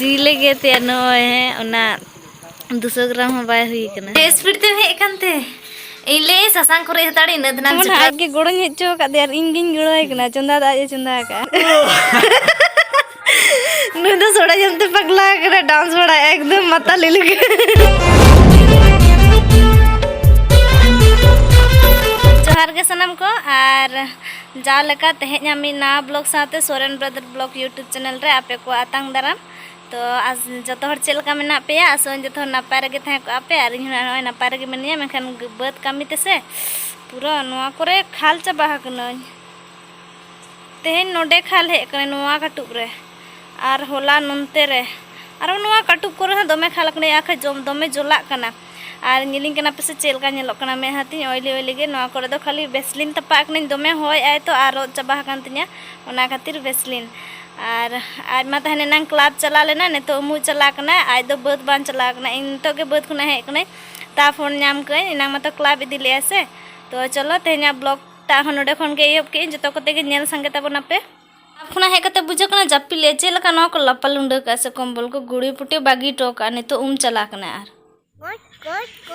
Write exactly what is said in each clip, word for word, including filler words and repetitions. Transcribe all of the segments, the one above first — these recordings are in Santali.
ᱡᱤᱞᱮ ᱜᱮᱫ ᱮᱭᱟ ᱱᱚᱜᱼᱚᱭ, ᱦᱮᱸ, ᱚᱱᱟ ᱫᱩᱥᱚ ᱜᱨᱟᱢ ᱦᱚᱸ ᱵᱟᱭ ᱦᱩᱭ ᱠᱟᱱᱟ᱾ ᱥᱯᱤᱰ ᱛᱮᱢ ᱦᱮᱡ ᱟᱠᱟᱱ ᱛᱮ ᱤᱧ ᱞᱟᱹᱭ ᱥᱟᱥᱟᱝ ᱠᱚᱨᱮ ᱦᱟᱛᱟᱲᱤᱧ ᱤᱱᱟᱹ ᱫᱷᱟᱱᱟᱢ ᱡᱮᱢᱚᱱ ᱥᱮᱴᱮᱨ᱾ ᱟᱡ ᱜᱮ ᱜᱚᱲᱚᱧ ᱦᱮᱡ ᱦᱚᱪᱚ ᱟᱠᱟᱫ ᱫᱮᱭᱟ ᱟᱨ ᱤᱧ ᱜᱤᱧ ᱜᱚᱲᱚᱣᱟᱭ ᱠᱟᱱᱟ᱾ ᱪᱚᱸᱫᱟ ᱫᱚ ᱟᱡ ᱮ ᱪᱚᱸᱫᱟ ᱟᱠᱟᱫᱼᱟ᱾ ᱱᱩᱭ ᱫᱚ ᱥᱚᱲᱟ ᱡᱚᱢ ᱛᱮ ᱯᱟᱜᱽᱞᱟ ᱟᱠᱟᱱᱟ, ᱰᱟᱱᱥ ᱵᱟᱲᱟᱭ ᱮᱠᱫᱚᱢ ᱢᱟᱛᱟᱞᱤ ᱞᱮᱠᱟ᱾ ᱡᱚᱦᱟᱨ ᱜᱮ ᱥᱟᱱᱟᱢ ᱠᱚ, ᱟᱨ ᱡᱟᱣ ᱞᱮᱠᱟ ᱛᱮᱦᱮᱧᱟᱜ ᱢᱤᱫ ᱱᱟᱣᱟ ᱵᱞᱚᱜ ᱥᱟᱶᱛᱮ Soren brother blog YouTube channel ᱨᱮ ᱟᱯᱮ ᱠᱚ ᱟᱛᱟᱝ ᱫᱟᱨᱟᱢ᱾ ᱛᱚ ᱟᱥ-, ᱡᱚᱛᱚ ᱦᱚᱲ ᱪᱮᱫ ᱞᱮᱠᱟ ᱢᱮᱱᱟᱜ ᱯᱮᱭᱟ? ᱟᱥᱚᱜ ᱟᱹᱧ ᱡᱚᱛᱚ ᱦᱚᱲ ᱱᱟᱯᱟᱭ ᱨᱮᱜᱮ ᱛᱟᱦᱮᱸ ᱠᱚᱜᱼᱟ ᱯᱮ, ᱟᱨ ᱤᱧ ᱦᱚᱸ ᱱᱚᱜᱼᱚᱭ ᱱᱟᱯᱟᱭ ᱨᱮᱜᱮ ᱢᱤᱱᱟᱹᱧᱟ᱾ ᱢᱮᱱᱠᱷᱟᱱ ᱵᱟᱹᱫᱽ ᱠᱟᱹᱢᱤ ᱛᱮᱥᱮ ᱯᱩᱨᱟᱹ ᱱᱚᱣᱟ ᱠᱚᱨᱮ ᱠᱷᱟᱞ ᱪᱟᱵᱟ ᱟᱠᱟᱱᱟᱹᱧ᱾ ᱛᱮᱦᱮᱧ ᱱᱚᱰᱮ ᱠᱷᱟᱞ ᱦᱮᱡ ᱟᱠᱟᱱᱟ ᱱᱚᱣᱟ ᱠᱟᱹᱴᱩᱵ ᱨᱮ, ᱟᱨ ᱦᱚᱞᱟ ᱱᱚᱱᱛᱮ ᱨᱮ, ᱟᱨᱚ ᱱᱚᱣᱟ ᱠᱟᱹᱴᱩᱵ ᱠᱚᱨᱮ ᱦᱚᱸ ᱫᱚᱢᱮ ᱠᱷᱟᱞ ᱟᱠᱟᱱᱟ, ᱟᱨ ᱠᱷᱟᱡ ᱡᱚᱢ ᱫᱚᱢᱮ ᱡᱚᱞᱟᱜ ᱠᱟᱱᱟ᱾ ᱟᱨ ᱧᱮᱞᱤᱧ ᱠᱟᱱᱟ ᱯᱮᱥᱮ ᱪᱮᱫ ᱞᱮᱠᱟ ᱧᱮᱞᱚᱜ ᱠᱟᱱᱟ ᱢᱮᱫᱦᱟ ᱛᱤᱧ ᱚᱭᱞᱤ ᱚᱭᱞᱤ ᱜᱮ᱾ ᱱᱚᱣᱟ ᱠᱚᱨᱮ ᱫᱚ ᱠᱷᱟᱹᱞᱤ ᱵᱮᱥᱞᱤᱱ ᱛᱟᱯᱟᱜ ᱠᱟᱹᱱᱟᱹᱧ, ᱫᱚᱢᱮ ᱦᱚᱭ ᱟᱭ ᱛᱚ, ᱟᱨ ᱨᱚᱫ ᱪᱟᱵᱟ ᱟᱠᱟᱱ ᱛᱤᱧᱟ, ᱚᱱᱟ ᱠᱷᱟᱹᱛᱤᱨ ᱵᱮᱥᱞᱤᱱ᱾ ᱟᱨ ᱟᱡ ᱢᱟ ᱛᱟᱦᱮᱱ ᱮᱱᱟᱝ ᱠᱞᱟᱵᱽ ᱪᱟᱞᱟᱣ ᱞᱮᱱᱟ, ᱱᱤᱛᱚᱜ ᱩᱢᱩᱜ ᱪᱟᱞᱟᱣ ᱠᱟᱱᱟ, ᱟᱡ ᱫᱚ ᱵᱟᱹᱫᱽ ᱵᱟᱝ ᱪᱟᱞᱟᱣ ᱠᱟᱱᱟ᱾ ᱤᱧ ᱱᱤᱛᱚᱜ ᱜᱮ ᱵᱟᱹᱫᱽ ᱠᱷᱚᱱᱟᱜ ᱦᱮᱡ ᱠᱟᱹᱱᱟᱹᱧ, ᱛᱟ ᱯᱷᱳᱱ ᱧᱟᱢ ᱠᱟᱹᱧ, ᱮᱱᱟᱝ ᱢᱟᱛᱚ ᱠᱞᱟᱵᱽ ᱤᱫᱤ ᱞᱮᱜᱼᱟ ᱥᱮ᱾ ᱛᱚ ᱪᱚᱞᱚ ᱛᱮᱦᱮᱧᱟᱜ ᱵᱞᱚᱜ ᱴᱟᱜ ᱦᱚᱸ ᱱᱚᱰᱮ ᱠᱷᱚᱱ ᱜᱮ ᱮᱦᱚᱵ ᱠᱮᱜᱼᱟᱹᱧ, ᱡᱚᱛᱚ ᱠᱚᱛᱮ ᱜᱮ ᱧᱮᱞ ᱥᱟᱸᱜᱮ ᱛᱟᱵᱚᱱᱟᱯᱮ᱾ ᱠᱞᱟᱵᱽ ᱠᱷᱚᱱᱟᱜ ᱦᱮᱡ ᱠᱟᱛᱮ ᱵᱩᱡᱷᱟᱹᱜ ᱠᱟᱱᱟ ᱡᱟᱹᱯᱤᱫ ᱞᱮᱜᱼᱟ, ᱪᱮᱫ ᱞᱮᱠᱟ ᱱᱚᱣᱟ ᱠᱚ ᱞᱟᱯᱟ ᱞᱩᱸᱰᱟᱹ ᱠᱟᱜᱼᱟ ᱥᱮ ᱠᱚᱢᱵᱚᱞ ᱠᱚ ᱜᱩᱲᱤ ᱯᱩᱴᱤ ᱵᱟᱹᱜᱤ ᱦᱚᱴᱚ ᱠᱟᱜᱼᱟ, ᱱᱤᱛᱚᱜ ᱩᱢ ᱪᱟᱞᱟᱣ ᱠᱟᱱᱟ ᱟᱨ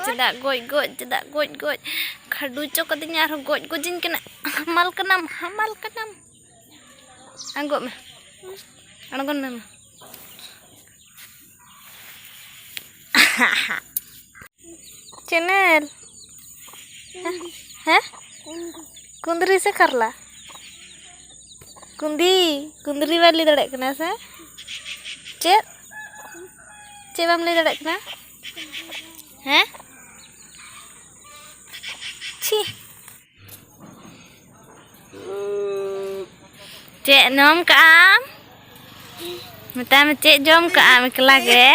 ᱪᱮᱫᱟᱜ ᱜᱚᱡ ᱜᱚᱡ, ᱪᱮᱫᱟᱜ ᱜᱚᱡ ᱜᱚᱡ? ᱠᱷᱟᱰᱩ ᱦᱚᱪᱚ ᱠᱟᱹᱫᱤᱧᱟ ᱟᱨᱦᱚᱸ ᱜᱚᱡ ᱜᱚᱡᱤᱧ ᱠᱟᱱᱟ᱾ ᱦᱟᱢᱟᱞ ᱠᱟᱱᱟᱢ, ᱦᱟᱢᱟᱞ ᱠᱟᱱᱟᱢ᱾ ᱟᱬᱜᱚᱜ ᱢᱮ, ᱟᱬᱜᱚᱱ ᱢᱮ ᱢᱟ᱾ ᱪᱮᱱᱮᱞ᱾ ᱦᱮᱸ? ᱠᱩᱸᱫᱽᱨᱤ ᱥᱮ ᱠᱟᱨᱞᱟ? ᱠᱩᱸᱫᱤ, ᱠᱩᱸᱫᱽᱨᱤ ᱵᱟᱭ ᱞᱟᱹᱭ ᱫᱟᱲᱮᱭᱟᱜ ᱠᱟᱱᱟ ᱥᱮ? ᱪᱮᱫ? ᱪᱮᱫ ᱵᱟᱢ ᱞᱟᱹᱭ ᱫᱟᱲᱮᱭᱟᱜ ᱠᱟᱱᱟ? ᱦᱮᱸ? ᱪᱷᱤ᱾ ᱪᱮᱫ ᱡᱚᱢ ᱠᱟᱜ ᱟᱢ? ᱢᱮᱛᱟᱭ ᱢᱮ, ᱪᱮᱫ ᱡᱚᱢ ᱠᱟᱜ ᱟᱢ ᱮᱠᱞᱟ ᱜᱮ?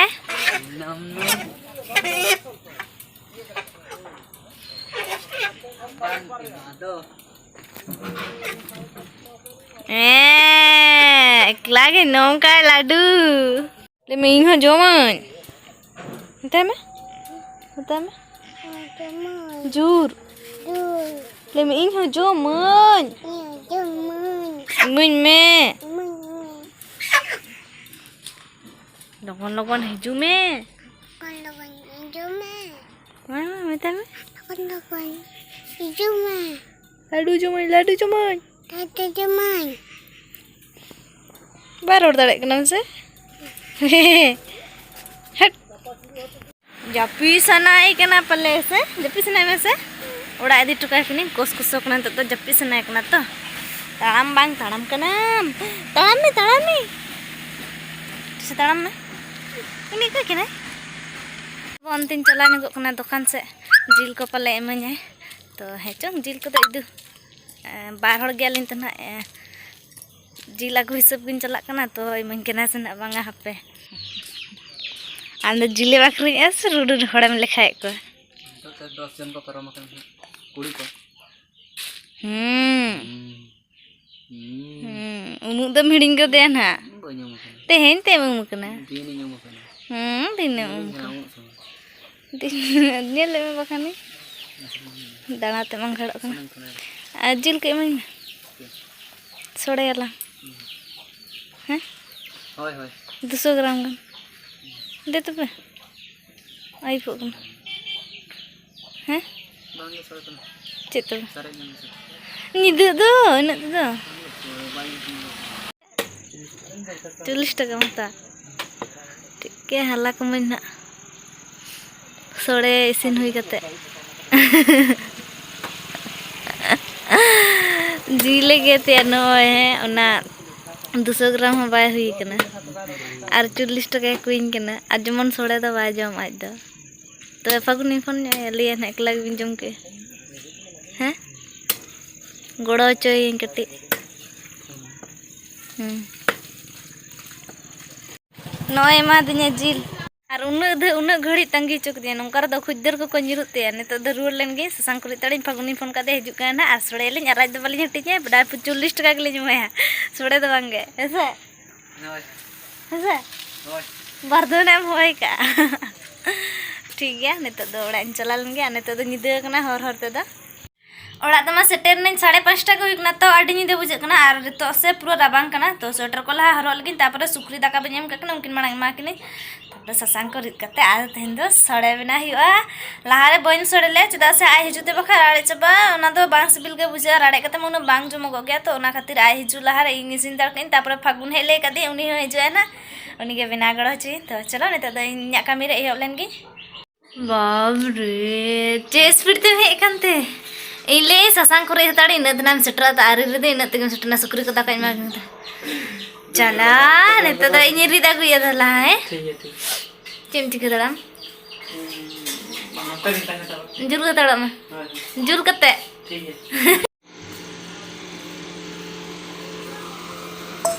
ᱦᱮᱸ, ᱮᱠᱞᱟ ᱜᱮ ᱱᱚᱝᱠᱟᱭ ᱞᱟᱹᱰᱩ᱾ ᱞᱟᱹᱭ ᱢᱮ, "ᱤᱧ ᱦᱚᱸ ᱡᱚᱢᱟᱹᱧ᱾" ᱢᱮᱛᱟᱭ ᱢᱮ, ᱢᱮᱛᱟᱭ ᱢᱮ, ᱡᱳᱨ᱾ ᱞᱟᱹᱭ ᱢᱮ, "ᱤᱧ ᱦᱚᱸ ᱡᱚᱢᱟᱹᱧ᱾" ᱤᱢᱟᱹᱧ ᱢᱮ᱾ ᱞᱚᱜᱚᱱ ᱞᱚᱜᱚᱱ ᱦᱤᱡᱩᱜ ᱢᱮ᱾ ᱞᱚᱜᱚᱱ ᱞᱚᱜᱚᱱ ᱦᱤᱡᱩᱜ ᱢᱮ᱾ ᱢᱟ, ᱢᱟ, ᱢᱮᱛᱟᱭ ᱢᱮ᱾ ᱞᱚᱜᱚᱱ ᱞᱚᱜᱚᱱ ᱦᱤᱡᱩᱜ ᱢᱮ᱾ ᱞᱟᱹᱰᱩ ᱡᱚᱢᱟᱹᱧ, ᱞᱟᱹᱰᱩ ᱡᱚᱢᱟᱹᱧ᱾ ᱞᱟᱹᱰᱩ ᱡᱚᱢᱟᱹᱧ᱾ ᱵᱟᱭ ᱨᱚᱲ ᱫᱟᱲᱮᱭᱟᱜ ᱠᱟᱱᱟ ᱢᱟᱥᱮ᱾ ᱦᱮᱴ᱾ ᱡᱟᱹᱯᱤᱫ ᱥᱟᱱᱟᱭᱮ ᱠᱟᱱᱟ ᱯᱟᱞᱮ ᱥᱮ? ᱡᱟᱹᱯᱤᱫ ᱥᱟᱱᱟᱭᱮ ᱢᱮ ᱥᱮ? ᱚᱲᱟᱜ ᱤᱫᱤ ᱦᱚᱴᱚ ᱠᱟᱭ ᱠᱟᱹᱱᱟᱹᱧ, ᱠᱚᱥ ᱠᱚᱥᱚ ᱠᱟᱱᱟ ᱱᱤᱛᱚᱜ ᱫᱚ, ᱡᱟᱹᱯᱤᱫ ᱥᱟᱱᱟᱭᱮ ᱠᱟᱱᱟ ᱛᱚ᱾ ᱛᱟᱲᱟᱢ ᱵᱟᱝ ᱛᱟᱲᱟᱢ ᱠᱟᱱᱟᱢ᱾ ᱛᱟᱲᱟᱢ ᱢᱮ, ᱛᱟᱲᱟᱢ ᱢᱮ᱾ ᱥᱮ ᱛᱟᱲᱟᱢ ᱢᱮ᱾ ᱩᱱᱤ ᱚᱠᱚᱭ ᱠᱟᱱᱟᱭ? ᱚᱱᱛᱮᱧ ᱪᱟᱞᱟᱣ ᱧᱚᱜᱚᱜ ᱠᱟᱱᱟ ᱫᱚᱠᱟᱱ ᱥᱮᱫ, ᱡᱤᱞ ᱠᱚ ᱯᱟᱞᱮ ᱤᱢᱟᱹᱧᱟᱭ᱾ ᱛᱚ ᱦᱮᱸ ᱪᱚᱝ, ᱡᱤᱞ ᱠᱚᱫᱚ ᱤᱫᱩ᱾ ᱮ, ᱵᱟᱨ ᱦᱚᱲ ᱜᱮᱭᱟᱞᱤᱧ ᱛᱚ ᱱᱟᱦᱟᱜ, ᱮ, ᱡᱤᱞ ᱟᱹᱜᱩ ᱦᱤᱥᱟᱹᱵ ᱜᱤᱧ ᱪᱟᱞᱟᱜ ᱠᱟᱱᱟ, ᱛᱚ ᱤᱢᱟᱹᱧ ᱠᱟᱱᱟ ᱥᱮ ᱱᱟᱜ ᱵᱟᱝᱟ ᱦᱟᱯᱮ᱾ ᱟᱢ ᱫᱚ ᱡᱤᱞᱮᱢ ᱟᱹᱠᱷᱨᱤᱧᱮᱜᱼᱟ ᱥᱮ ᱨᱩᱰᱩ ᱦᱚᱲᱮᱢ ᱞᱮᱠᱷᱟᱭᱮᱫ ᱠᱚᱣᱟ? ᱱᱤᱛᱚᱜ ᱛᱮ ᱫᱚᱥ ᱡᱚᱱ ᱠᱚ ᱯᱟᱨᱚᱢ ᱟᱠᱟᱱᱟ ᱦᱟᱸᱜ, ᱠᱩᱲᱤ ᱠᱚ᱾ ᱦᱩᱸ᱾ ᱦᱩᱸ᱾ ᱦᱩᱸ᱾ ᱦᱩᱸ, ᱩᱢᱩᱜ ᱫᱚᱢ ᱦᱤᱲᱤᱧ ᱜᱚᱫᱮᱭᱟ ᱱᱟᱦᱟᱜ᱾ ᱵᱟᱹᱧ ᱩᱢ ᱟᱠᱟᱱᱟ᱾ ᱛᱮᱦᱮᱧ ᱛᱮᱢ ᱩᱢ ᱟᱠᱟᱱᱟ᱾ ᱫᱤᱱᱤᱧ ᱩᱢ ᱟᱠᱟᱱᱟ᱾ ᱦᱩᱸ, ᱫᱤᱱᱮᱢ ᱩᱢ ᱧᱮᱞᱤᱧ ᱠᱟᱱᱟ᱾ ᱦᱟᱸᱜ ᱩᱢᱩᱜ ᱥᱚᱢᱚᱭ᱾ ᱫᱤᱱ ᱧᱮᱞ ᱞᱮ ᱢᱮ ᱵᱟᱠᱷᱟᱱ᱾ ᱫᱟᱬᱟ ᱛᱮᱢ ᱟᱸᱜᱷᱟᱲᱚᱜ ᱠᱟᱱᱟ᱾ ᱥᱟᱱᱟᱧ ᱠᱟᱱᱟ᱾ ᱟᱨ ᱡᱤᱞ ᱠᱚ ᱤᱢᱟᱹᱧ ᱢᱮ᱾ ᱥᱚᱲᱮᱭᱟᱞᱟᱝ᱾ ᱦᱩᱸ᱾ ᱦᱮᱸ? ᱦᱳᱭ, ᱦᱳᱭ᱾ ᱫᱩᱥᱚ ᱜᱨᱟᱢ ᱜᱟᱱ᱾ ᱫᱮ ᱛᱚᱵᱮ᱾ ᱟᱹᱭᱩᱵᱚᱜ ᱠᱟᱱᱟ᱾ ᱦᱮᱸ? ᱵᱟᱝ ᱜᱮ ᱥᱚᱲᱮ ᱠᱟᱱᱟ᱾ ᱪᱮᱫ ᱛᱚᱵᱮ? ᱥᱟᱨᱮᱡ ᱧᱟᱢ ᱢᱮᱥᱮ᱾ ᱧᱤᱫᱟᱹ ᱫᱚ, ᱤᱱᱟᱹᱜ ᱛᱮᱫᱚ᱾ ᱵᱟᱝ ᱜᱮ ᱥᱚᱲᱮ᱾ ᱪᱚᱞᱞᱤᱥ ᱴᱟᱠᱟᱢ ᱦᱟᱛᱟᱣᱟ᱾ ᱴᱷᱤᱠ ᱜᱮᱭᱟ, ᱦᱟᱞᱟ ᱠᱚᱢᱟᱹᱧ ᱱᱟᱜ᱾ ᱥᱚᱲᱮ ᱤᱥᱤᱱ ᱦᱩᱭ ᱠᱟᱛᱮ᱾ ᱡᱤᱞᱮ ᱜᱮᱫ ᱮᱫᱟ ᱱᱚᱜᱼᱚᱭ, ᱦᱮᱸ, ᱚᱱᱟ ᱫᱩᱥᱚ ᱜᱨᱟᱢ ᱦᱚᱸ ᱵᱟᱭ ᱦᱩᱭ ᱠᱟᱱᱟ᱾ ᱟᱨ ᱪᱚᱞᱞᱤᱥ ᱴᱟᱠᱟᱭ ᱠᱚᱭᱤᱧ ᱠᱟᱱᱟ᱾ ᱟᱨ ᱡᱮᱢᱚᱱ ᱥᱚᱲᱮ ᱫᱚ ᱵᱟᱭ ᱡᱚᱢ ᱟᱡ ᱫᱚ᱾ ᱛᱚᱵᱮ ᱯᱷᱟᱹᱜᱩᱱᱤ ᱯᱷᱳᱱ ᱧᱚᱜ ᱟᱭᱟ, ᱞᱟᱹᱭᱟ ᱱᱟᱦᱟᱜ ᱮᱠᱞᱟ ᱜᱮᱵᱤᱱ ᱡᱚᱢ ᱠᱮᱫ᱾ ᱦᱮᱸ? ᱜᱚᱲᱚ ᱦᱚᱪᱚᱭᱟᱹᱧ ᱠᱟᱹᱴᱤᱡ᱾ ᱦᱩᱸ᱾ ᱱᱚᱜᱼᱚᱭ ᱮᱢᱟᱫᱤᱧᱟ ᱡᱤᱞ᱾ ᱟᱨ ᱩᱱᱟᱹᱜ ᱫᱷᱟᱹ-, ᱩᱱᱟᱹᱜ ᱜᱷᱟᱹᱲᱤᱡ ᱛᱟᱺᱜᱤ ᱦᱚᱪᱚ ᱠᱮᱫᱤᱧᱟ, ᱱᱚᱝᱠᱟ ᱨᱮᱫᱚ ᱠᱷᱩᱡᱫᱟᱹᱨ ᱠᱚᱠᱚ ᱧᱤᱨᱩᱜ ᱛᱮ᱾ ᱱᱤᱛᱚᱜ ᱫᱚ ᱨᱩᱣᱟᱹᱲ ᱞᱮᱱ ᱜᱮ, ᱥᱟᱥᱟᱝ ᱠᱚᱨᱮ ᱛᱟᱲᱤᱧ ᱯᱷᱟᱹᱜᱩᱱᱤ ᱯᱷᱳᱱ ᱠᱟᱛᱮ ᱦᱤᱡᱩᱜ ᱠᱟᱱᱟ ᱱᱟᱦᱟᱜ, ᱟᱨ ᱥᱚᱲᱮ ᱞᱤᱧ ᱟᱨ ᱟᱡ ᱫᱚ ᱵᱟᱹᱞᱤᱧ ᱦᱟᱹᱴᱤᱧᱟ, ᱯᱨᱟᱭ ᱪᱚᱞᱞᱤᱥ ᱴᱟᱠᱟ ᱜᱮᱞᱤᱧ ᱮᱢᱟᱭᱟ, ᱥᱚᱲᱮ ᱫᱚ ᱵᱟᱝ ᱜᱮ, ᱦᱮᱸ ᱥᱮ? ᱦᱳᱭ᱾ ᱦᱮᱸ ᱥᱮ? ᱦᱳᱭ᱾ ᱵᱟᱨ ᱫᱷᱟᱣ ᱱᱟᱜ ᱮᱢ ᱦᱚᱦᱚᱭ ᱠᱟᱜᱼᱟ᱾ ᱴᱷᱤᱠ ᱜᱮᱭᱟ, ᱱᱤᱛᱚᱜ ᱫᱚ ᱚᱲᱟᱜ ᱤᱧ ᱪᱟᱞᱟᱣ ᱞᱮᱱ ᱜᱮ, ᱟᱨ ᱱᱤᱛᱚᱜ ᱫᱚ ᱧᱤᱫᱟᱹ ᱠᱟᱱᱟ ᱦᱚᱨ ᱦᱚᱨ ᱛᱮᱫᱚ᱾ ᱚᱲᱟᱜ ᱛᱮᱢᱟ ᱥᱮᱴᱮᱨ ᱱᱟᱹᱧ ᱥᱟᱲᱮ ᱯᱟᱸᱪᱴᱟ ᱜᱮ ᱦᱩᱭᱩᱜ ᱠᱟᱱᱟ, ᱛᱚ ᱟᱹᱰᱤ ᱧᱤᱫᱟᱹ ᱵᱩᱡᱷᱟᱹᱜ ᱠᱟᱱᱟ᱾ ᱟᱨ ᱱᱤᱛᱚᱜ ᱥᱮ ᱯᱩᱨᱟᱹ ᱨᱟᱵᱟᱝ ᱠᱟᱱᱟ, ᱛᱚ ᱥᱳᱭᱮᱴᱟᱨ ᱠᱚ ᱞᱟᱦᱟ ᱦᱚᱨᱚᱜ ᱞᱟᱹᱜᱤᱫ, ᱛᱟᱨᱯᱚᱨᱮ ᱥᱩᱠᱨᱤ ᱫᱟᱠᱟ ᱵᱟᱹᱧ ᱮᱢ ᱠᱟᱜ ᱠᱤᱱᱟ, ᱩᱱᱠᱤᱱ ᱢᱟᱲᱟᱝ ᱮᱢᱟ ᱠᱤᱱᱟᱹᱧ᱾ ᱛᱟᱨᱯᱚᱨᱮ ᱥᱟᱥᱟᱝ ᱠᱚ ᱨᱤᱫ ᱠᱟᱛᱮ ᱟᱫᱚ ᱛᱮᱦᱮᱧ ᱫᱚ ᱥᱚᱲᱮ ᱵᱮᱱᱟᱣ ᱦᱩᱭᱩᱜᱼᱟ᱾ ᱞᱟᱦᱟᱨᱮ ᱵᱟᱹᱧ ᱥᱚᱲᱮ ᱞᱮᱫ, ᱪᱮᱫᱟᱜ ᱥᱮ ᱟᱡ ᱦᱤᱡᱩᱜ ᱛᱮ ᱵᱟᱠᱷᱟᱱ ᱨᱟᱲᱮᱡ ᱪᱟᱵᱟᱜᱼᱟ, ᱚᱱᱟ ᱫᱚ ᱵᱟᱝ ᱥᱤᱵᱤᱞ ᱜᱮ ᱵᱩᱡᱷᱟᱹᱜᱼᱟ, ᱨᱟᱲᱮᱡ ᱠᱟᱛᱮ ᱢᱟ ᱩᱱᱟᱹᱜ ᱵᱟᱝ ᱡᱚᱢᱚᱜᱚᱜ ᱜᱮᱭᱟ᱾ ᱛᱚ ᱚᱱᱟ ᱠᱷᱟᱹᱛᱤᱨ ᱟᱡ ᱦᱤᱡᱩᱜ ᱞᱟᱦᱟᱨᱮ ᱤᱧ ᱤᱥᱤᱱ ᱦᱟᱛᱟᱲ ᱠᱟᱹᱧ, ᱛᱟᱨᱯᱚᱨᱮ ᱯᱷᱟᱹᱜᱩᱱ ᱦᱮᱡ ᱞᱟᱹᱭ ᱠᱟᱫᱮᱭᱟ, ᱩᱱᱤ ᱦᱚᱸ ᱦᱤᱡᱩᱜᱼᱟᱭ ᱱᱟᱦᱟᱜ, ᱩᱱᱤᱜᱮ ᱵᱮᱱᱟᱣ ᱜᱚᱲᱚ ᱦᱚᱪᱚᱭᱤᱧ᱾ ᱛᱚ ᱪᱚᱞᱚ ᱱᱤᱛᱚᱜ ᱫᱚ ᱤᱧᱟᱹᱜ ᱠᱟᱹᱢᱤ ᱨᱮ ᱮᱦᱚᱵ ᱞᱮᱱ ᱜᱤᱧ᱾ ᱵᱟᱵ ᱨᱮ, ᱪᱮᱫ ᱥᱯᱤᱰ ᱛᱮᱢ ᱦᱮᱡ ᱟᱠᱟᱱ ᱛᱮ? ᱤᱧ ᱞᱟᱹᱭ ᱥᱟᱥᱟᱝ ᱠᱚ ᱨᱤᱫ ᱦᱟᱛᱟᱲ, ᱤᱱᱟᱹᱜ ᱫᱤᱱᱮᱢ ᱥᱮᱴᱮᱨᱟ, ᱛᱚ ᱟᱹᱣᱨᱤ ᱨᱤᱫ, ᱤᱱᱟᱹᱜ ᱛᱮᱜᱮᱢ ᱥᱮᱴᱮᱨᱱᱟ, ᱥᱩᱠᱨᱤ ᱠᱚ ᱫᱟᱠᱟᱧ ᱮᱢᱟ ᱠᱤᱱᱟ᱾ ᱪᱟᱞᱟᱜ, ᱱᱤᱛᱚᱜ ᱫᱚ ᱤᱧᱤᱧ ᱨᱤᱫ ᱟᱹᱜᱩᱭᱟ ᱛᱟᱦᱞᱮ, ᱦᱮᱸ? ᱴᱷᱤᱠ ᱜᱮᱭᱟ, ᱴᱷᱤᱠ ᱜᱮᱭᱟ᱾ ᱪᱮᱫ ᱮᱢ ᱪᱤᱠᱟᱹ ᱫᱟᱲᱮᱭᱟᱜᱼᱟ? ᱱᱚᱛᱮ ᱨᱤᱧ ᱛᱟᱦᱮᱸ ᱦᱟᱛᱟᱲᱚᱜᱼᱟ᱾ ᱡᱩᱞ ᱦᱟᱛᱟᱲᱚᱜ ᱢᱮ᱾ ᱦᱳᱭ᱾ ᱡᱩᱞ ᱠᱟᱛᱮ᱾ ᱴᱷᱤᱠ ᱜᱮᱭᱟ᱾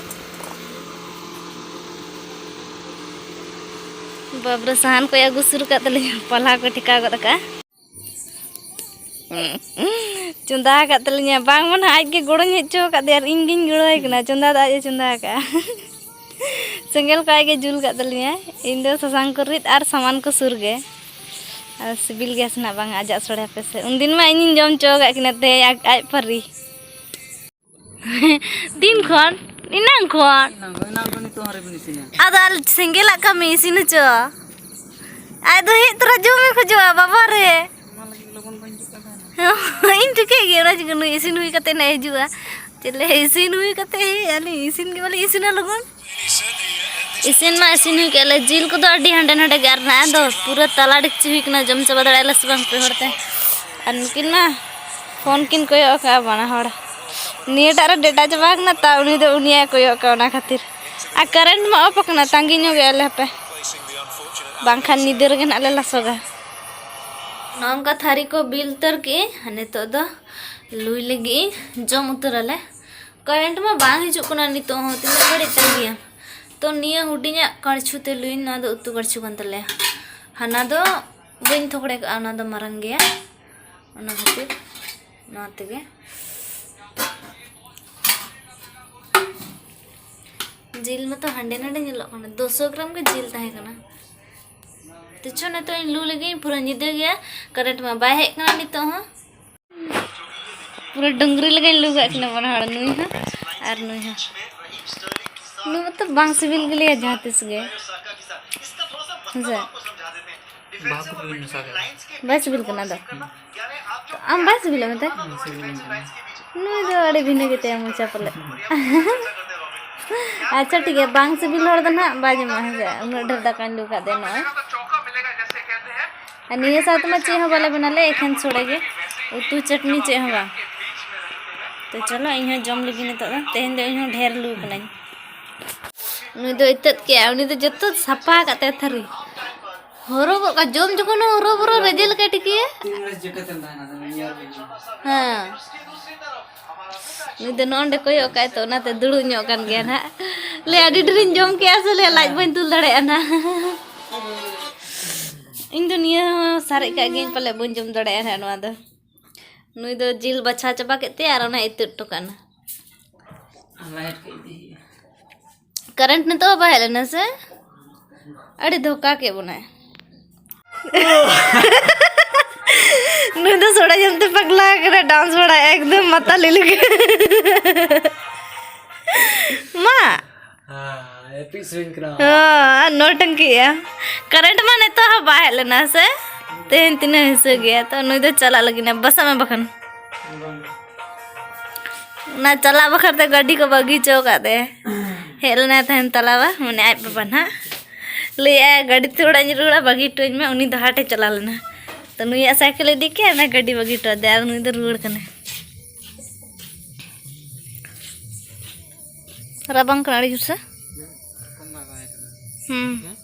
ᱵᱟᱵᱨᱮ, ᱥᱟᱦᱟᱱ ᱠᱚᱭ ᱟᱹᱜᱩ ᱥᱩᱨ ᱠᱟᱜ ᱛᱟᱹᱞᱤᱧᱟ, ᱯᱟᱞᱦᱟ ᱠᱚ ᱴᱷᱮᱠᱟᱣ ᱜᱚᱫ ᱠᱟᱜᱼᱟ᱾ ᱪᱚᱸᱫᱟ ᱟᱠᱟᱫ ᱛᱟᱹᱞᱤᱧᱟ, ᱵᱟᱝ ᱢᱟ ᱱᱟᱦᱟᱜ ᱟᱡ ᱜᱮ ᱜᱚᱲᱚᱧ ᱦᱮᱡ ᱦᱚᱪᱚ ᱟᱠᱟᱫ ᱫᱮᱭᱟ ᱟᱨ ᱤᱧ ᱜᱤᱧ ᱜᱚᱲᱚᱣᱟᱭ ᱠᱟᱱᱟ᱾ ᱪᱚᱸᱫᱟ ᱫᱚ ᱟᱡ ᱮ ᱪᱚᱸᱫᱟ ᱟᱠᱟᱫᱼᱟ᱾ ᱥᱮᱸᱜᱮᱞ ᱠᱚ ᱟᱡ ᱜᱮ ᱡᱩᱞ ᱠᱟᱜ ᱛᱟᱹᱞᱤᱧᱟᱭ᱾ ᱤᱧ ᱫᱚ ᱥᱟᱥᱟᱝ ᱠᱚ ᱨᱤᱫ ᱟᱨ ᱥᱟᱢᱟᱱ ᱠᱚ ᱥᱩᱨ ᱜᱮ᱾ ᱟᱨ ᱥᱤᱵᱤᱞ ᱜᱮᱭᱟ ᱥᱮ ᱱᱟᱜ ᱵᱟᱝ ᱟᱡᱟᱜ ᱥᱚᱲᱮ ᱦᱟᱯᱮ ᱥᱮ᱾ ᱩᱱᱫᱤᱱ ᱢᱟ ᱤᱧᱤᱧ ᱡᱚᱢ ᱦᱚᱪᱚ ᱟᱠᱟᱫ ᱠᱤᱱᱟ, ᱛᱮᱦᱮᱧ ᱟᱡ, ᱟᱡ ᱯᱟᱹᱨᱤ᱾ ᱛᱤᱱ ᱠᱷᱚᱱ? ᱮᱱᱟᱝ ᱠᱷᱚᱱ᱾ ᱮᱱᱟᱝ ᱠᱷᱚᱱ, ᱮᱱᱟᱝ ᱠᱷᱚᱱ ᱱᱤᱛᱚᱜ ᱦᱚᱸ ᱟᱹᱣᱨᱤ ᱵᱤᱱ ᱤᱥᱤᱱᱟ? ᱟᱫᱚ ᱟᱞᱮ ᱥᱮᱸᱜᱮᱞᱟᱜ ᱠᱟᱹᱢᱤ ᱤᱥᱤᱱ ᱦᱚᱪᱚ᱾ ᱟᱡ ᱫᱚ ᱦᱮᱡ ᱛᱚᱨᱟ ᱡᱚᱢᱮ ᱠᱷᱚᱡᱚᱜᱼᱟ, ᱵᱟᱵᱟ ᱨᱮ᱾ ᱚᱱᱟ ᱞᱟᱹᱜᱤᱫ ᱞᱚᱜᱚᱱ ᱵᱟᱹᱧ ᱦᱤᱡᱩᱜ ᱠᱟᱱ ᱛᱟᱦᱮᱱᱟ᱾ ᱤᱧ ᱴᱷᱤᱠᱟᱹᱭ ᱜᱮ, ᱚᱱᱟ ᱪᱤᱠᱟᱹ ᱱᱩᱭ ᱤᱥᱤᱱ ᱦᱩᱭ ᱠᱟᱛᱮ ᱱᱟᱜ ᱦᱤᱡᱩᱜᱼᱟ᱾ ᱪᱮᱫ ᱞᱮ ᱤᱥᱤᱱ ᱦᱩᱭ ᱠᱟᱛᱮ ᱦᱮᱡ, ᱟᱹᱞᱤᱧ ᱤᱥᱤᱱ ᱜᱮ ᱵᱟᱞᱤᱧ ᱤᱥᱤᱱᱟ ᱞᱚᱜᱚᱱ᱾ ᱤᱥᱤᱱ ᱢᱟ ᱤᱥᱤᱱ ᱦᱩᱭ ᱠᱮᱫ ᱞᱮ, ᱡᱤᱞ ᱠᱚᱫᱚ ᱟᱹᱰᱤ ᱦᱟᱸᱰᱮ ᱱᱟᱰᱮ ᱜᱮ, ᱟᱨ ᱱᱟᱜ ᱫᱚ ᱯᱩᱨᱟᱹ ᱛᱟᱞᱟ ᱰᱮᱠᱪᱤ ᱦᱩᱭ ᱠᱟᱱᱟ, ᱡᱚᱢ ᱪᱟᱵᱟ ᱫᱟᱲᱮᱭᱟᱜ ᱞᱮ ᱥᱮ ᱵᱟᱝ ᱯᱮ ᱦᱚᱲ ᱛᱮ᱾ ᱟᱨ ᱱᱩᱠᱤᱱ ᱢᱟ ᱯᱷᱳᱱ ᱠᱤᱱ ᱠᱚᱭᱚᱜ ᱟᱠᱟᱫᱼᱟ ᱵᱟᱱᱟ ᱦᱚᱲ᱾ ᱱᱤᱭᱟᱹᱴᱟᱜ ᱨᱮ ᱰᱮᱴᱟ ᱪᱟᱵᱟ ᱟᱠᱟᱱᱟ, ᱛᱟᱣ ᱩᱱᱤ ᱫᱚ ᱩᱱᱤᱭᱟᱜ ᱠᱚᱭᱚᱜ ᱟᱠᱟᱫᱼᱟ, ᱚᱱᱟ ᱠᱷᱟᱹᱛᱤᱨ᱾ ᱟᱨ ᱠᱟᱨᱮᱱᱴ ᱢᱟ ᱚᱯᱷ ᱟᱠᱟᱱᱟ, ᱛᱟᱺᱜᱤ ᱧᱚᱜ ᱜᱮᱭᱟᱞᱮ ᱦᱟᱯᱮ, ᱵᱟᱝᱠᱷᱟᱱ ᱧᱤᱫᱟᱹ ᱨᱮᱜᱮ ᱱᱟᱜ ᱞᱮ ᱞᱟᱥᱚᱜᱟ᱾ ᱱᱚᱜᱼᱚ ᱱᱚᱝᱠᱟ ᱛᱷᱟᱹᱨᱤ ᱠᱚ ᱵᱤᱞ ᱩᱛᱟᱹᱨ ᱠᱮᱜᱼᱟᱹᱧ, ᱟᱨ ᱱᱤᱛᱚᱜ ᱫᱚ ᱞᱩᱭ ᱞᱟᱹᱜᱤᱫ ᱤᱧ, ᱡᱚᱢ ᱩᱛᱟᱹᱨᱟᱞᱮ᱾ ᱠᱟᱨᱮᱱᱴ ᱢᱟ ᱵᱟᱝ ᱦᱤᱡᱩᱜ ᱠᱟᱱᱟ ᱱᱤᱛᱚᱜ ᱦᱚᱸ, ᱛᱤᱱᱟᱹᱜ ᱜᱷᱟᱹᱲᱤᱡ ᱛᱟᱺᱜᱤᱭᱟᱢ? ᱛᱚ ᱱᱤᱭᱟᱹ ᱦᱩᱰᱤᱧᱟᱜ ᱠᱟᱲᱪᱷᱩ ᱛᱮ ᱞᱩᱭᱤᱧ, ᱱᱚᱣᱟ ᱫᱚ ᱩᱛᱩ ᱠᱟᱲᱪᱷᱩ ᱠᱟᱱ ᱛᱟᱞᱮᱭᱟ᱾ ᱦᱟᱱᱟ ᱫᱚ ᱵᱟᱹᱧ ᱛᱷᱚᱠᱲᱮ ᱠᱟᱜᱼᱟ, ᱚᱱᱟ ᱫᱚ ᱢᱟᱨᱟᱝ ᱜᱮᱭᱟ, ᱚᱱᱟ ᱠᱷᱟᱹᱛᱤᱨ ᱱᱚᱣᱟ ᱛᱮᱜᱮ᱾ ᱡᱤᱞ ᱢᱟᱛᱚ ᱦᱟᱸᱰᱮ ᱱᱟᱰᱮ ᱧᱮᱞᱚᱜ ᱠᱟᱱᱟ, ᱫᱩᱥᱚ ᱜᱨᱟᱢ ᱜᱮ ᱡᱤᱞ ᱛᱟᱦᱮᱸ ᱠᱟᱱᱟ᱾ ᱛᱚ ᱪᱚ ᱱᱤᱛᱚᱜ ᱤᱧ ᱞᱩ ᱞᱮᱜᱮᱧ, ᱯᱩᱨᱟᱹ ᱧᱤᱫᱟᱹ ᱜᱮᱭᱟ, ᱠᱟᱨᱮᱱᱴ ᱢᱟ ᱵᱟᱭ ᱦᱮᱡ ᱠᱟᱱᱟ ᱱᱤᱛᱚᱜ ᱦᱚᱸ᱾ ᱯᱩᱨᱟᱹ ᱰᱩᱝᱨᱤ ᱞᱮᱠᱟᱧ ᱞᱩ ᱠᱟᱜ ᱠᱤᱱᱟ ᱵᱟᱱᱟ ᱦᱚᱲ, ᱱᱩᱭ ᱦᱚᱸ ᱟᱨ ᱱᱩᱭ ᱦᱚᱸ᱾ ᱱᱩᱭ ᱢᱟᱛᱚ ᱵᱟᱝ ᱥᱤᱵᱤᱞ ᱜᱮᱞᱮᱭᱟ ᱡᱟᱦᱟᱸ ᱛᱤᱥ ᱜᱮ᱾ ᱦᱮᱸᱥᱮ? ᱵᱟᱦᱟ ᱠᱚ ᱵᱤᱱ ᱢᱮᱥᱟ ᱠᱟᱜᱼᱟ᱾ ᱵᱟᱭ ᱥᱤᱵᱤᱞ ᱠᱟᱱᱟ ᱟᱫᱚ? ᱟᱢ ᱵᱟᱭ ᱥᱤᱵᱤᱞᱟ ᱢᱮᱛᱟᱭ? ᱵᱟᱝ ᱥᱤᱵᱤᱞ ᱠᱟᱱᱟ᱾ ᱱᱩᱭ ᱫᱚ ᱟᱹᱰᱤ ᱵᱷᱤᱱᱟᱹ ᱜᱮᱛᱟᱭᱟ ᱢᱚᱪᱟ ᱯᱟᱞᱮ᱾ ᱟᱪᱪᱷᱟ ᱴᱷᱤᱠ ᱜᱮᱭᱟ, ᱵᱟᱝ ᱥᱤᱵᱤᱞ ᱦᱚᱲ ᱫᱚ ᱱᱟᱦᱟᱜ ᱵᱟᱭ ᱡᱚᱢᱟ, ᱦᱮᱸᱥᱮ? ᱩᱱᱟᱹᱜ ᱰᱷᱮᱨ ᱫᱟᱠᱟᱧ ᱞᱩ ᱠᱟᱜ ᱫᱮ ᱱᱚᱜᱼᱚᱭ᱾ ᱟᱨ ᱱᱤᱭᱟᱹ ᱥᱟᱶ ᱛᱮᱢᱟ ᱪᱮᱫ ᱦᱚᱸ ᱵᱟᱞᱮ ᱵᱮᱱᱟᱣ ᱞᱮᱫ, ᱮᱠᱷᱮᱱ ᱥᱚᱲᱮ ᱜᱮ, ᱩᱛᱩ ᱪᱟᱹᱴᱱᱤ ᱪᱮᱫ ᱦᱚᱸ ᱵᱟᱝ᱾ ᱛᱚ ᱪᱚᱞᱚ, ᱤᱧ ᱦᱚᱸ ᱡᱚᱢ ᱞᱮᱜᱮ ᱱᱤᱛᱚᱜ ᱫᱚ᱾ ᱛᱮᱦᱮᱧ ᱫᱚ ᱤᱧ ᱦᱚᱸ ᱰᱷᱮᱨ ᱞᱩ ᱠᱟᱹᱱᱟᱹᱧ᱾ ᱱᱩᱭ ᱫᱚ ᱤᱛᱟᱹᱫ ᱠᱮᱜᱼᱟ, ᱩᱱᱤ ᱫᱚ ᱡᱚᱛᱚ ᱥᱟᱯᱷᱟ ᱟᱠᱟᱫ ᱛᱟᱭᱟ ᱛᱷᱟᱹᱨᱤ᱾ ᱦᱚᱨᱚ ᱜᱚᱫ ᱠᱟᱜ, ᱡᱚᱢ ᱡᱚᱠᱷᱚᱱ ᱦᱚᱸ ᱦᱚᱨᱚ ᱵᱚᱨᱚ ᱨᱮᱡᱮ ᱞᱮᱠᱟᱭ ᱴᱤᱠᱤᱭᱟ᱾ ᱛᱤᱱ ᱜᱷᱟᱹᱲᱤᱡ ᱡᱚᱴᱮᱫ ᱮᱢ ᱛᱟᱦᱮᱱᱟ, ᱟᱫᱚ ᱧᱮᱞ ᱵᱟᱹᱧ ᱧᱟᱢᱟ᱾ ᱦᱮᱸ᱾ ᱱᱩᱭ ᱫᱚ ᱱᱚᱜᱼᱚ ᱱᱚᱸᱰᱮ ᱠᱚᱭᱚᱜ ᱠᱟᱜᱼᱟᱭ ᱛᱚ, ᱚᱱᱟᱛᱮ ᱫᱩᱲᱩᱵ ᱧᱚᱜ ᱠᱟᱱ ᱜᱮᱭᱟ ᱱᱟᱦᱟᱜ᱾ ᱞᱟᱹᱭ, "ᱟᱹᱰᱤ ᱰᱷᱮᱨᱤᱧ ᱡᱚᱢ ᱠᱮᱜᱼᱟ ᱥᱮ?" ᱞᱟᱹᱭ, "ᱞᱟᱡ ᱵᱟᱹᱧ ᱛᱩᱞ ᱫᱟᱲᱮᱭᱟᱜᱼᱟ ᱱᱟᱦᱟᱜ᱾ ᱤᱧ ᱫᱚ ᱱᱤᱭᱟᱹ ᱦᱚᱸ ᱥᱟᱨᱮᱡ ᱠᱟᱜ ᱜᱤᱭᱟᱹᱧ, ᱯᱟᱞᱮ ᱵᱟᱹᱧ ᱡᱚᱢ ᱫᱟᱲᱮᱭᱟᱜᱼᱟ ᱱᱟᱦᱟᱜ ᱱᱚᱣᱟ ᱫᱚ᱾" ᱱᱩᱭ ᱫᱚ ᱡᱤᱞ ᱵᱟᱪᱷᱟᱣ ᱪᱟᱵᱟ ᱠᱮᱫ ᱛᱮ ᱟᱨ ᱚᱱᱟ ᱤᱛᱟᱹᱫ ᱦᱚᱴᱚ ᱠᱟᱜ ᱱᱟ᱾ ᱟᱨ light ᱠᱚ ᱤᱫᱤ ᱦᱩᱭᱩᱜᱼᱟ᱾ ᱠᱟᱨᱮᱱᱴ ᱱᱤᱛᱚᱜ ᱦᱚᱸ ᱵᱟᱭ ᱦᱮᱡ ᱞᱮᱱᱟ ᱥᱮ? ᱟᱹᱰᱤ ᱫᱷᱳᱠᱟ ᱠᱮᱫ ᱵᱚᱱᱟᱭ᱾ ᱱᱩᱭ ᱫᱚ ᱥᱚᱲᱟ ᱡᱚᱢ ᱛᱮ ᱯᱟᱜᱽᱞᱟ ᱟᱠᱟᱱᱟ, dance ᱵᱟᱲᱟᱭ ᱮᱠᱫᱚᱢ ᱢᱟᱛᱟᱞᱤ ᱞᱮᱠᱟ᱾ ᱢᱟ᱾ ᱦᱮᱸ, ᱮᱯᱤᱠ ᱥᱮᱨᱮᱧ ᱠᱟᱱᱟ᱾ ᱦᱚᱸ, ᱱᱚᱴᱟᱝᱠᱤᱜᱼᱟ᱾ ᱠᱟᱨᱮᱱᱴ ᱢᱟ ᱱᱤᱛᱚᱜ ᱦᱚᱸ ᱵᱟᱭ ᱦᱮᱡ ᱞᱮᱱᱟ ᱥᱮ? ᱛᱮᱦᱮᱧ ᱛᱤᱱᱟᱹᱜ ᱦᱤᱥᱟᱹ ᱜᱮᱭᱟ, ᱛᱚ ᱱᱩᱭ ᱫᱚ ᱪᱟᱞᱟᱜ ᱞᱟᱹᱜᱤᱫ ᱱᱟ, ᱵᱟᱥᱟᱜ ᱢᱮ ᱵᱟᱠᱷᱟᱱ᱾ ᱚᱱᱟ ᱪᱟᱞᱟᱜ ᱵᱟᱠᱷᱨᱟ ᱛᱮ ᱜᱟᱹᱰᱤ ᱠᱚ ᱵᱟᱹᱜᱤ ᱦᱚᱪᱚ ᱟᱠᱟᱫ ᱛᱮ ᱦᱮᱡ ᱞᱮᱱᱟᱭ ᱛᱟᱦᱮᱱ ᱛᱟᱞᱟᱣᱟ, ᱢᱟᱱᱮ ᱟᱡ ᱵᱟᱵᱟ ᱱᱟᱦᱟᱜ᱾ ᱞᱟᱹᱭᱮᱫᱼᱟᱭ, "ᱜᱟᱹᱰᱤ ᱛᱮ ᱚᱲᱟᱜ ᱤᱧ ᱨᱩᱣᱟᱹᱲᱟ, ᱵᱟᱹᱜᱤ ᱦᱚᱴᱚ ᱟᱹᱧ ᱢᱮ", ᱩᱱᱤ ᱫᱚ ᱦᱟᱴᱮ ᱪᱟᱞᱟᱣ ᱞᱮᱱᱟ᱾ ᱛᱚ ᱱᱩᱭᱟᱜ ᱥᱟᱭᱠᱮᱞ ᱤᱫᱤ ᱠᱮᱫ, ᱚᱱᱟ ᱜᱟᱹᱰᱤ ᱵᱟᱹᱜᱤ ᱦᱚᱴᱚ ᱟᱫᱮᱭᱟ ᱟᱨ ᱱᱩᱭ ᱫᱚ ᱨᱩᱣᱟᱹᱲ ᱠᱟᱱᱟᱭ᱾ ᱨᱟᱵᱟᱝ ᱠᱟᱱᱟ ᱟᱹᱰᱤ ᱡᱳᱨ ᱥᱮ? ᱦᱩᱸ᱾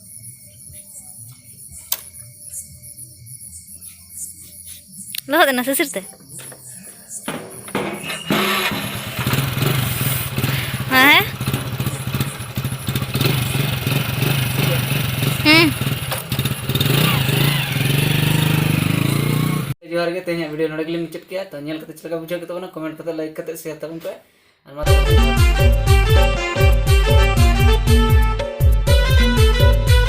ᱞᱚᱦᱚᱫ ᱮᱱᱟ ᱥᱤᱥᱤᱨ ᱛᱮ? ᱦᱮᱸ? ᱦᱩᱸ᱾ ᱡᱚᱦᱟᱨ ᱜᱮ, ᱛᱮᱦᱮᱧᱟᱜ video ᱱᱚᱰᱮ ᱜᱮᱞᱤᱧ ᱢᱩᱪᱟᱹᱫ ᱠᱮᱜᱼᱟ᱾ ᱛᱚ ᱧᱮᱞ ᱠᱟᱛᱮ ᱪᱮᱫ ᱞᱮᱠᱟ ᱵᱩᱡᱷᱟᱹᱣ ᱠᱮᱫ ᱛᱟᱵᱚᱱᱟ, comment ᱠᱟᱛᱮ, like ᱠᱟᱛᱮ, share ᱛᱟᱵᱚᱱ ᱯᱮ᱾ ᱟᱨ ᱢᱟ